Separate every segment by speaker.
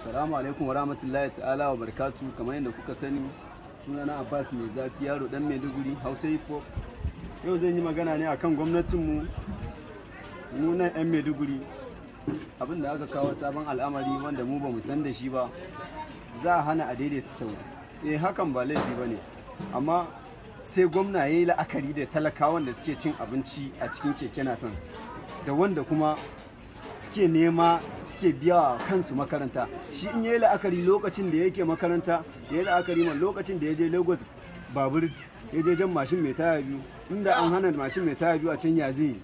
Speaker 1: Assalamu alaikum wa rahmatullahi ta'ala wa barakatu. Kamar yadda kuka sani, sunana Abbas Mai Zafi, yaro dan Maiduguri, Hausa Hip Hop. Yau zan yi magana ne akan gwamnatinmu, mu nan 'yan Maiduguri. Abin da aka kawo sabon al'amari wanda mu ba mu san da shi ba, za a hana a daidaita sahu. Eh, hakan ba laifi ba ne, amma sai gwamna ya yi la'akari da talakawan da suke cin abinci a cikin keke napep, da wanda kuma suke nema suke biya wa kansu makaranta. Shi in yayi la'akari lokacin da yake makaranta, ya yi la'akari man lokacin da ya je Lagos, babur ya je jan mashin mai taya biyu. Inda an hana mashin mai taya biyu a can, ya zai yi?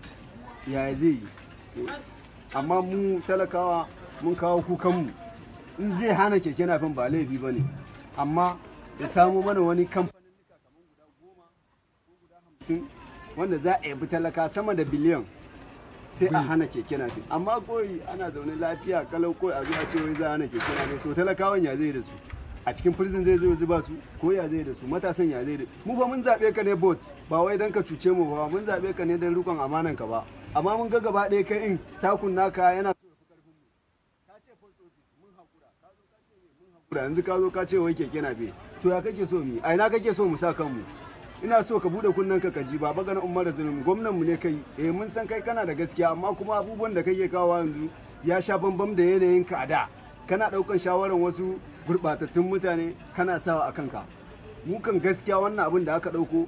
Speaker 1: Ya zai yi? Amma mu talakawa mun kawo kukanmu. In zai hana keke napep, ba laifi ba ne, amma ya samo mana wani kamfanin kamar guda 10 ko guda 50 wanda za a yabi talaka sama da biliyan, sai a hana keke napep. Amma koyi ana zaune lafiya kalau, koyi a zo a ce wai za a hana keke napep, to talakawan ya zai da su? A cikin prison zai zo zuba su, ko ya zai da su? Matasan ya zai da mu? Fa mun zabe ka ne, but ba wai dan ka cuce mu ba, mun zabe ka ne dan rikon amanan ka ba. Amma mun ga gaba ɗaya kai in takun naka yana so ya fi karfin mu. Ka ce post office, mun hakura. Ka zo ka ce mun hakura. Yanzu ka zo ka ce wai keke napep. To ya kake so mu? A ina kake so mu sa kanmu? Ina so ka bude kunnen ka ji. Baba Gana Umar Zulum, gwamnan mu ne kai. Eh, mun san kai kana da gaskiya, amma kuma abubuwan da kake kawo yanzu ya sha bambam da yanayin ka a da. Kana daukan shawaran wasu gurbatattun mutane kana sawa a kanka. Mu kan gaskiya wannan abin da aka dauko